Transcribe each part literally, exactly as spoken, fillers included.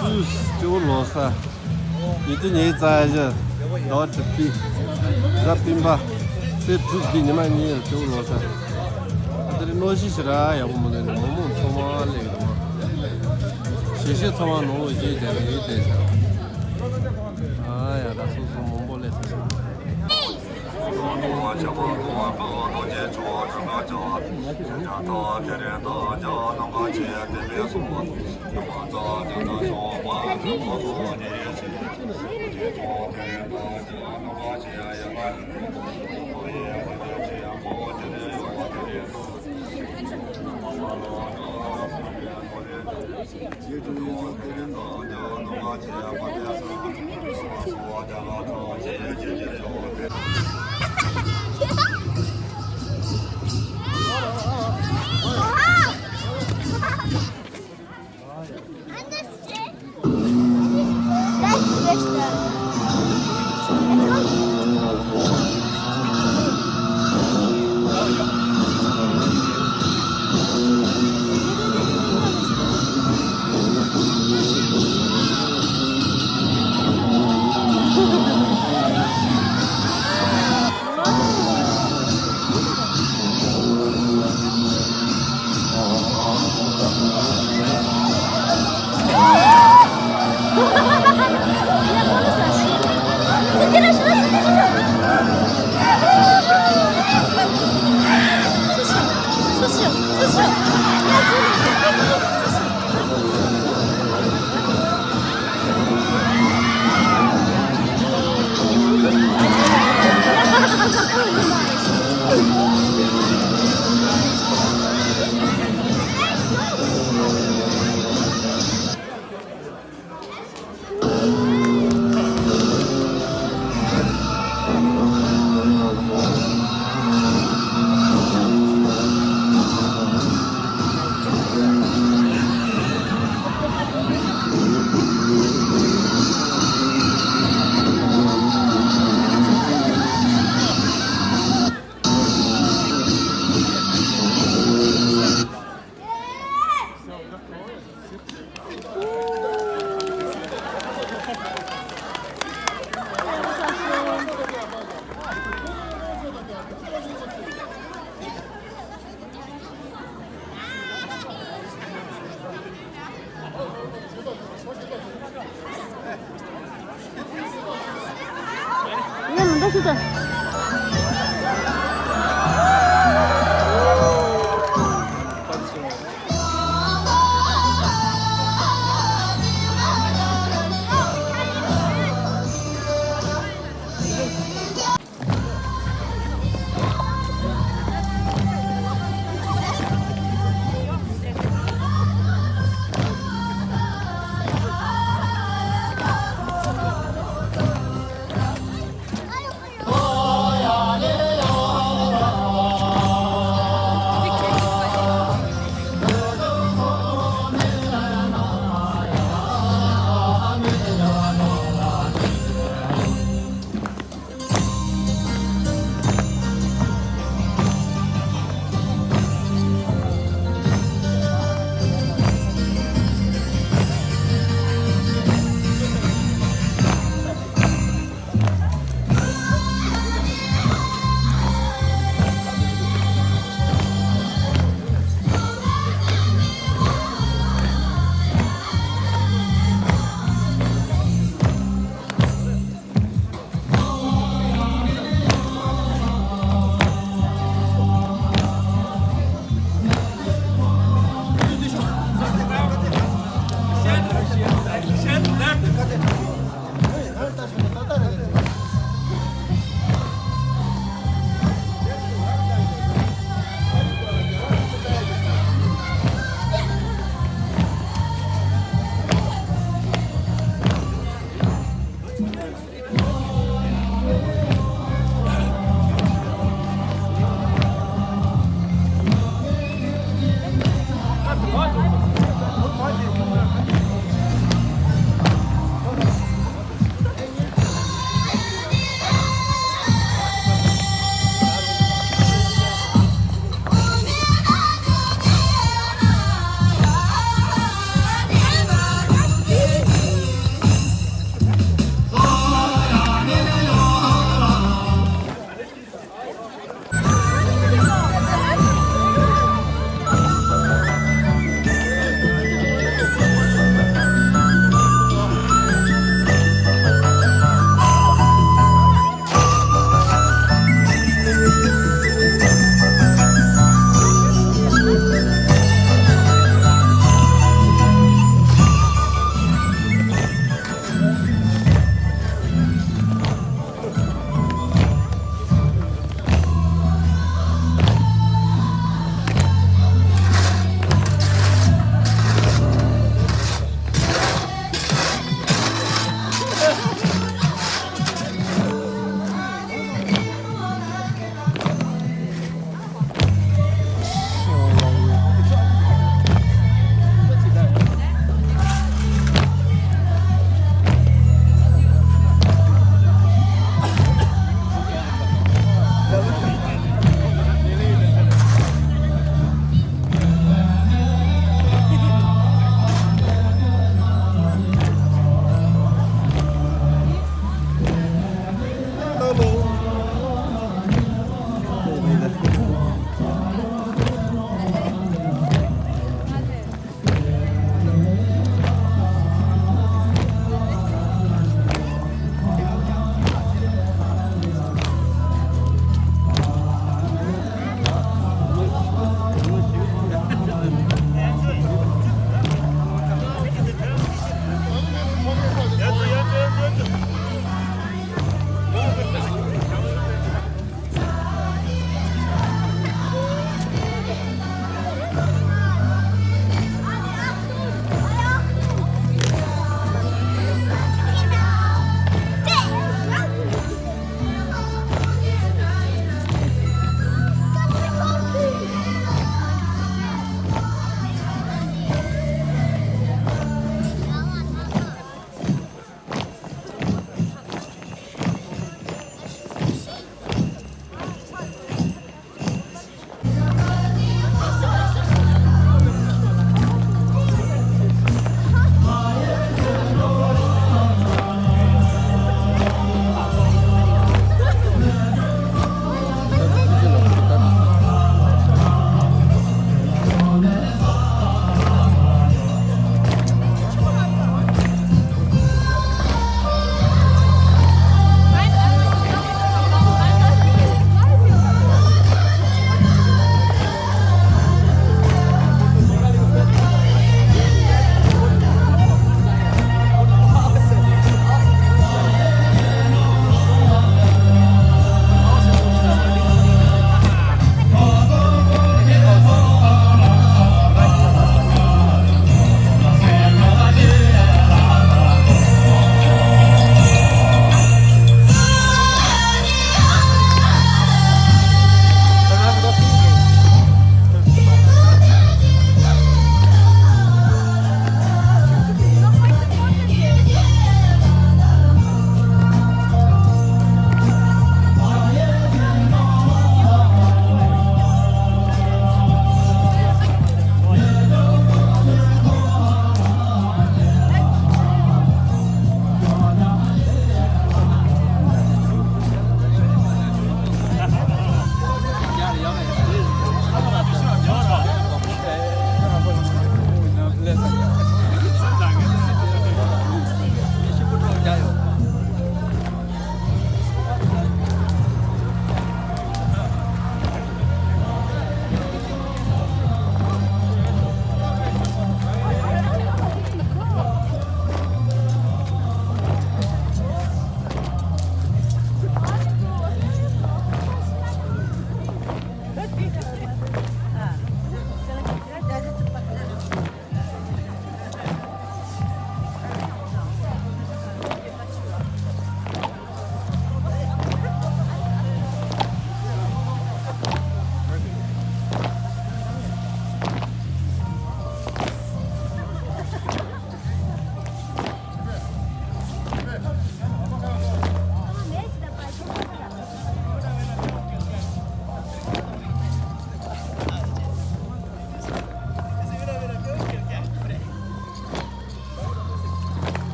སུས་སྤྲེའུ་ལོ་གསར། ཡིན་དུས་ངའི་རྩ་ཞིག་ཟླ་བ་དྲུག་པའི་གཟའ་སྤེན་པ། ཚེས་དྲུག་གི་ཉི་མ་གཉིས་ལ་སྤྲེའུ་ལོ་གསར། ཨ་དེ་རིང་གནམ་གཤིས་ཞེ་དྲག་ཡག་པོ་མི་འདུག་ནས་མོག་མོག་ཚང་མ་སླེབས་འདུག་གཞིས་བྱེས་ཚང་མ་ནང་ལོགས་བཞེས་བསྡད་ལ་ངས་བསྡད་བཞག་ཨ་ཡ་ད་སོ་སོ་མང་པོ་སླེབས་སོང་།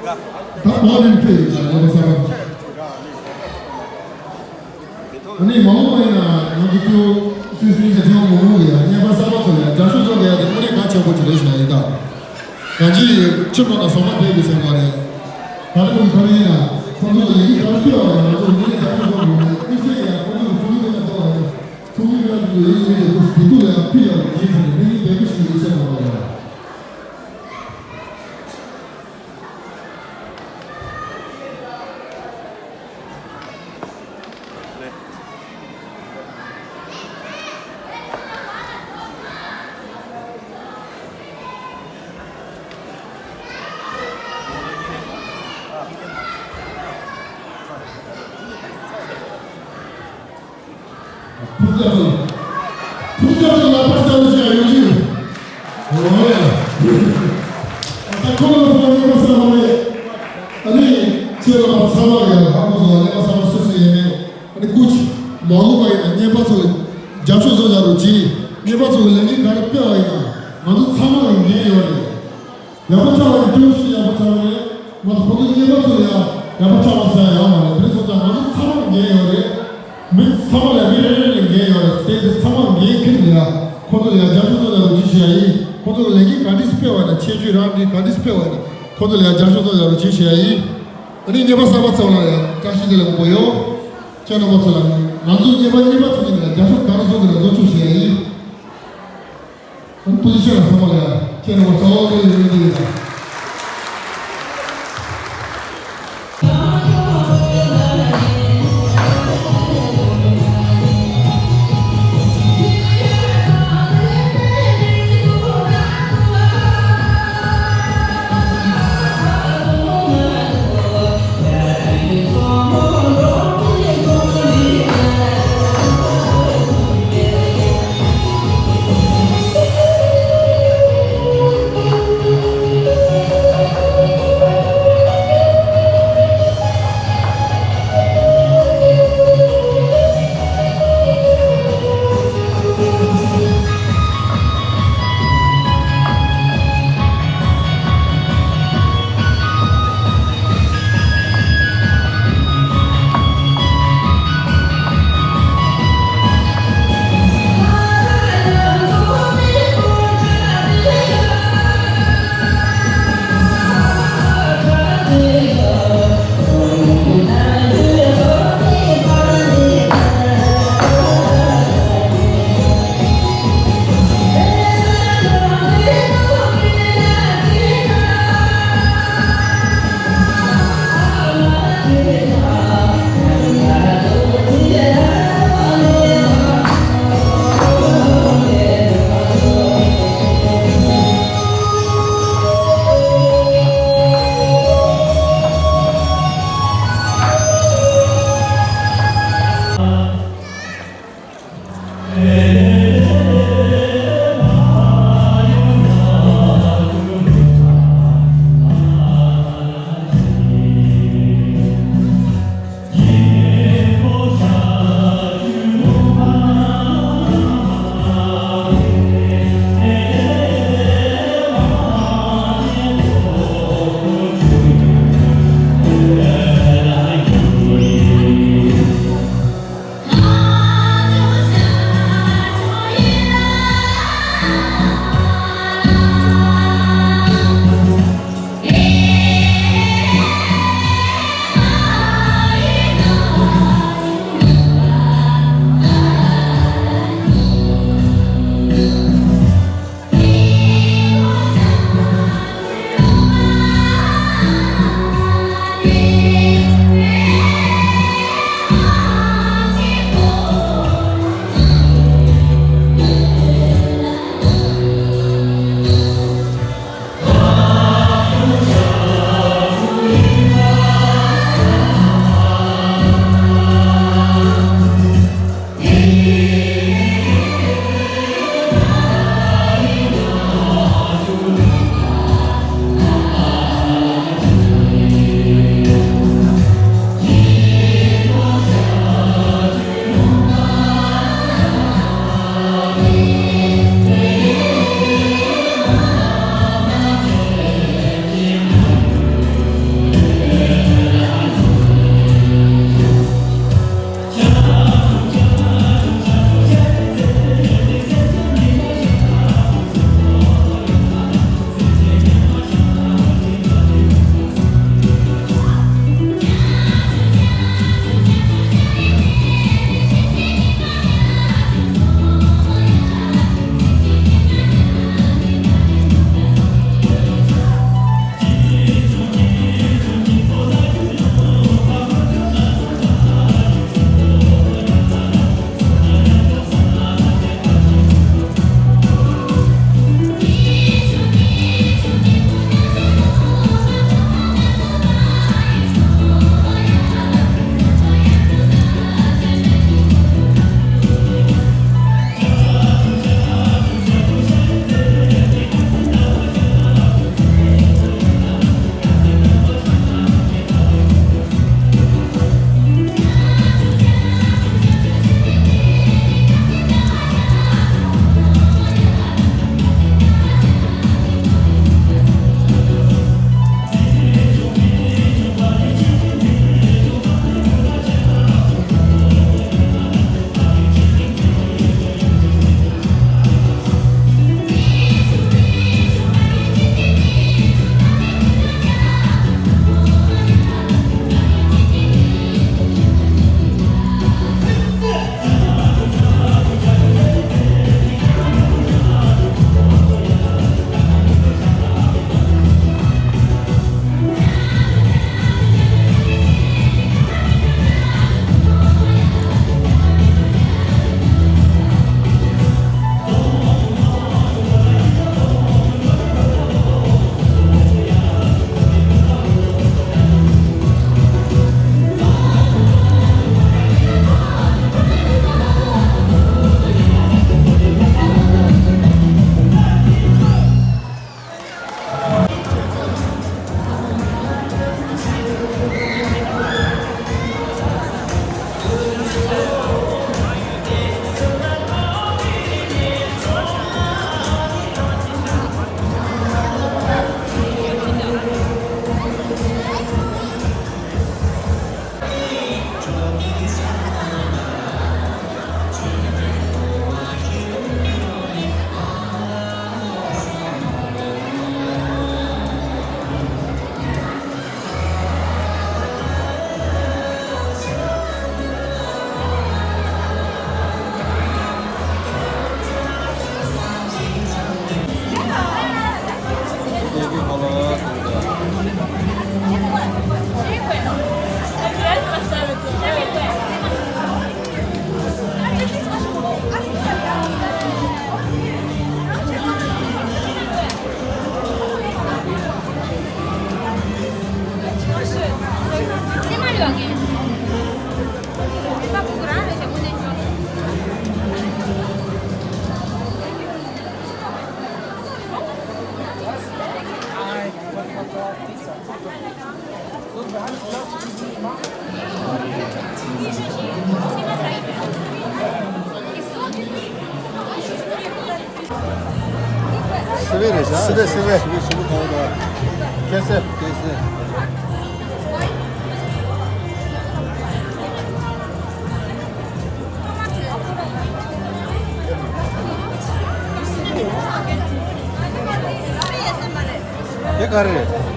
ད་བག་ལེན་ཕེབས་ཡོད་ཀྱང་ཡོད་པ་གསར་པ། ཨ་ནི་མ་འོངས་པ་ཡིན་ན་ང་ཚོ་ཚོ་སུད་སི་གླིང་ག་ཐེངས་མང་པོ་ཡོད། རྔན་པ་གསར་པ་ཚོ་ལ་རྒྱབ་སྐྱོར་ཚོགས་ཡག་དེ་དངོས་གནས་གལ་ཆེན་པོ་ཅིག་རེད་ཞུ་ཡ་ཡིན་ད། གང་ཅི་ཕྱི་ལོགས་ན་ཟ་མ་སྤྲད་དགོས་ཟེར་བ་རེད། ག་རེ་དགོས་ག་རེ་ཡིན་ན་ཁོང་ཚོ་ལ་ཡིག་ག་རེ་སྤྲད་པ་རེད། ང་ཚོ་འདི་ནས་རྒྱབ་སྐྱོར་ཚོགས་དགོས་རེད། དམིགས་བསལ་ཡང་ཁོང་ཚོ་ལ་ཚོགས་འདུ་དེ་ན་ཚོགས་པ་རེད། ཚོགས་འདུ་དེ་ན་ཚོགས་ཡིན་མིན་དེ་ཁོ་བདེ་སྡུག་ལ་ཕུལ་ཡག་གི་རྗེས་སུ་ནས་འདི་ནི་བདེ་པོ་ཞིག་ཡིན་ཟེར་བ་རེད། ཕུར་རྒྱབ་ཚོ། ཕུར་རྒྱབ་ཚོ་ལ་ཕར་ཞབས་ཞུ་ཡོད་ཀྱི། འོ་ཡ། ད་ཁོང་ལ་ཕར་གནས་པ་གསར་པ་རེད། ཨ་ནི་ཁྱེད་ལ་ཕར་ཚང་མ་ཡང་ཧ་གོ་སོང་། གནས་པ་གསར་པ་སུ་སུ་ཡིན་མིན། ཨ་ནི་སྐུ་མཁྱེན་མ་ལུས་པ་ཡིན་ན་གནས་པ་ཚོ་ལ་རྒྱབ་སྐྱོར་བཟོ་བྱ་རོགས་གྱིས། གནས་པ་ཚོ་གི་ལས་འགན་ག་རེ་སྤེལ་བ་ཡིན་ན་ང་ཚོ་ཚང་མ་ལ་འགན་ཡོད་རེད། ཡག་པོ་ཆགས་པ་ཡིན། ཏོག་ཙམ་ཡག་པོ་ཆགས་པ་རེད། ང་ཚོ་ཁོ་ཚོ་རྙེད་པ་ཚོ་ཡང་ཡག་པོ་ཆགས་པ་ཟེར་ཡག་མ་རེད། དེ་སོང་ཙང་ང་ཚོ་ཚང་མ་འགན་ཡོད་རེད། མི་ཚང་མ་ལ་མི་རེ་རེ་ལ་འགན་ཡོད་རེད། དེ་དེ་ཚང་མ་འགན་འཁྱེར་ནས་ཡ། ཁོ་ཚོ་ལ་ཡང་རྒྱབ་སྐྱོར་ཚོ་ཡག་པོ་ཅིག་བྱེད་ཡ་ཡིན། ཁོ་ཚོ་ལ་ལས་འགན་ག་འདྲས་སྤེལ་བ་ན། ཁྱད་ཆོས་རང་འདྲ་ག་འདྲས་སྤེལ་བ་ན། ཁོ་ཚོ་ལ་ཡང་རྒྱབ་སྐྱོར་ཚོ་ཡག་པོ་ཅིག་བྱེད་ཡ་ཡིན། ཨ་ནི་རྙེད་པ་གསར་པ་ཚོ་ལ་ཡང་བཀྲ་ཤིས་བདེ་ལེགས་ཡོང་བ་ཡོད། ཁྱེད་རྣམ་པ་ཚོ་ལ་ང་ཚོ་རྙེད་པ་རྙེད་པ་ཚོ་ནས་རྒྱབ་སྐྱོར་ག་རེ་བཟོ་དགོས་ན་བཟོ་བཅུག་བྱེད་ཡ་ཡིན། ཨ་ནི་ཐུགས་རྗེ་ཆེ་ལ་ཚང་མ་ལ་ཡང་ཁྱེད་རྣམ་པ་གསར་པ་ལ་ཡོད་ཡོད་ཡོད། སི་བེ་རེད་ཤག་སི་བེ་སི་བེ། སི་བེ་ཞིམ་པོ་གང་འདུག་ཁེ་སེ། ཁེ་སེ། དེ་ག་རེ་རེད།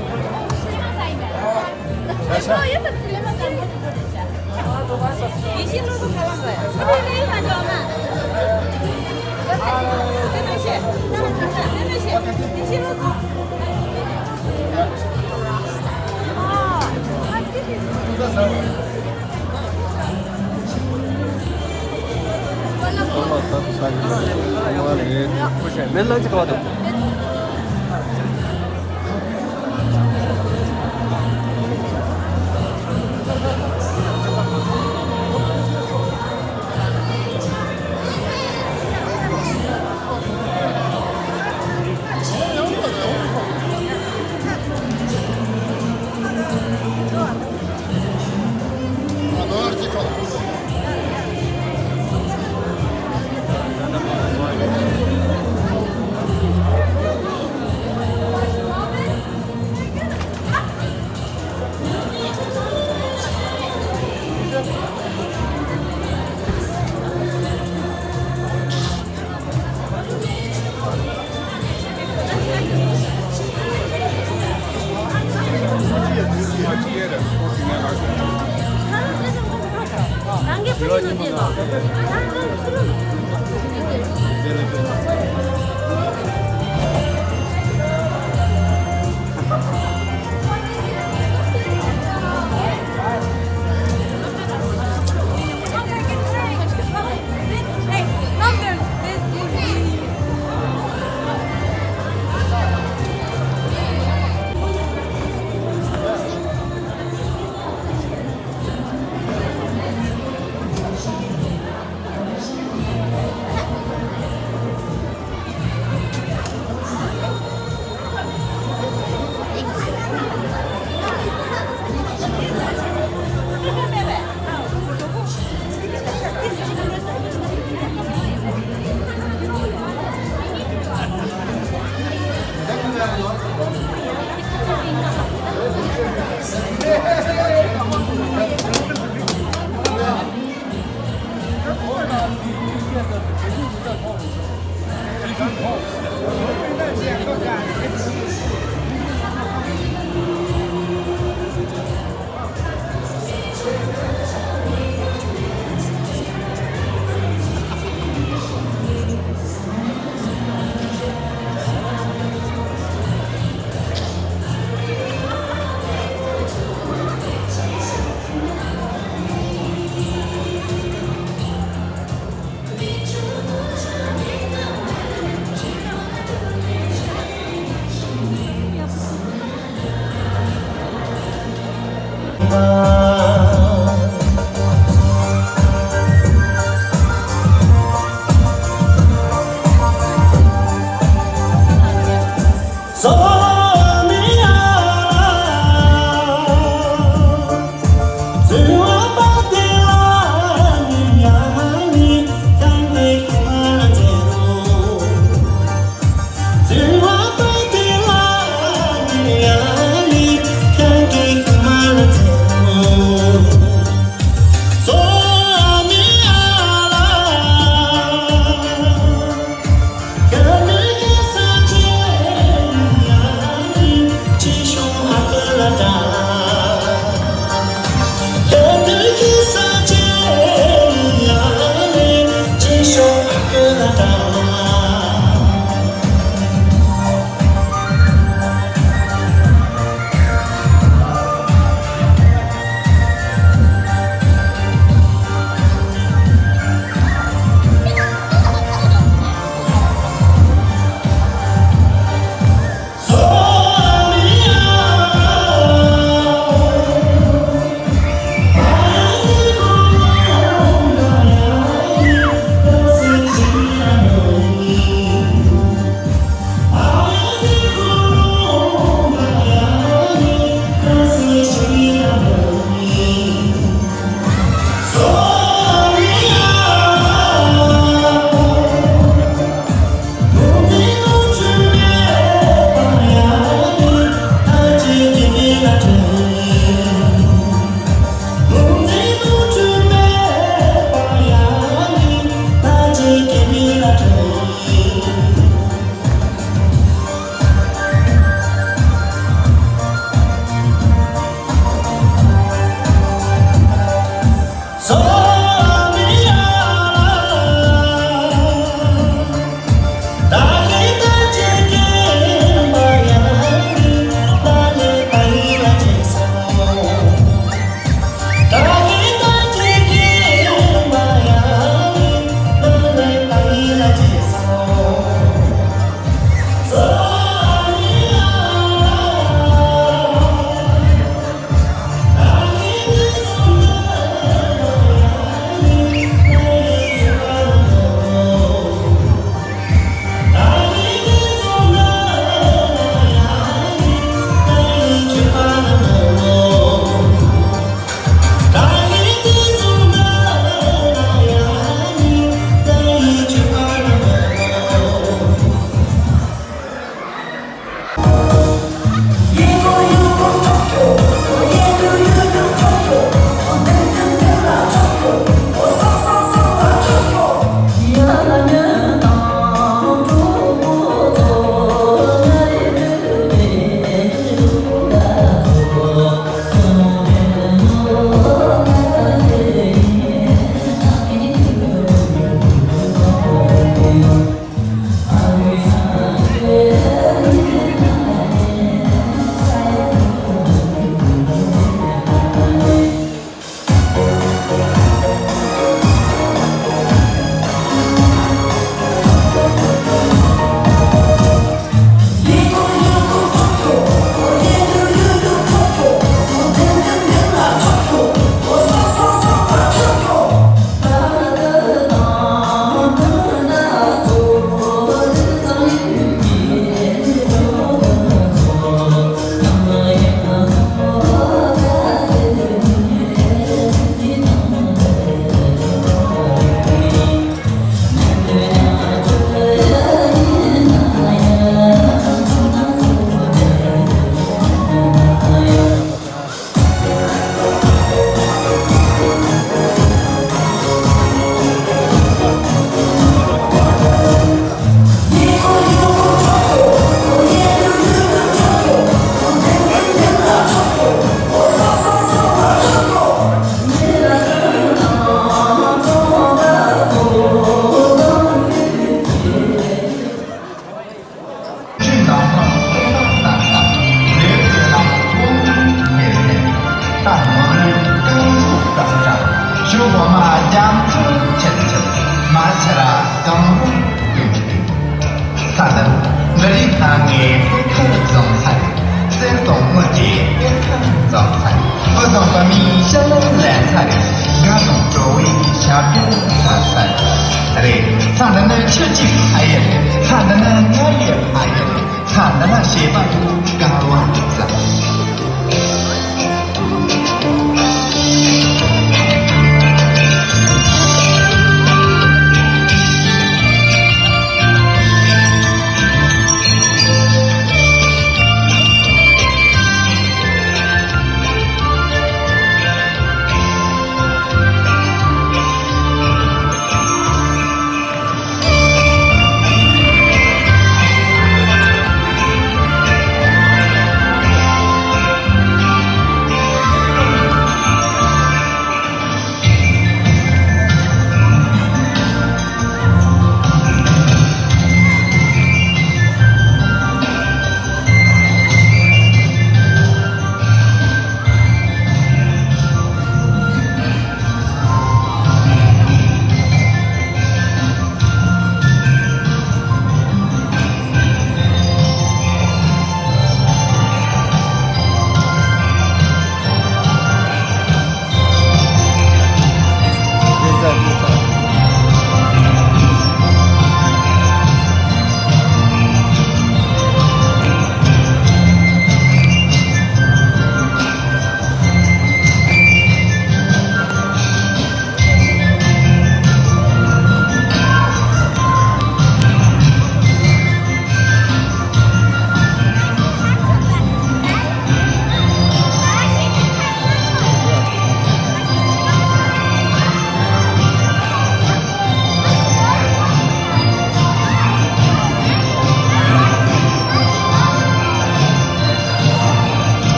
དོག་མོ་དེ་གཏེར་ཁ་འཛོམས་ཚར། དབུ་དང་བུ་མོའི་ཞལ་ལག་ལེན་ཚར་རེད། དགའ་དང་སྤྲོ་བའི་ཞབས་བརྟན་ཚར་ཚར་རེད། ཐ་ན་ནི་ཆུ་གཅིག་ཕ་ཡུལ་རེད། ཐ་ན་ནི་ང་ཡི་ཕ་ཡུལ་རེད། ཐ་ན་ལ་ཞེས་པ་དང་དགའ་བ་ཟ།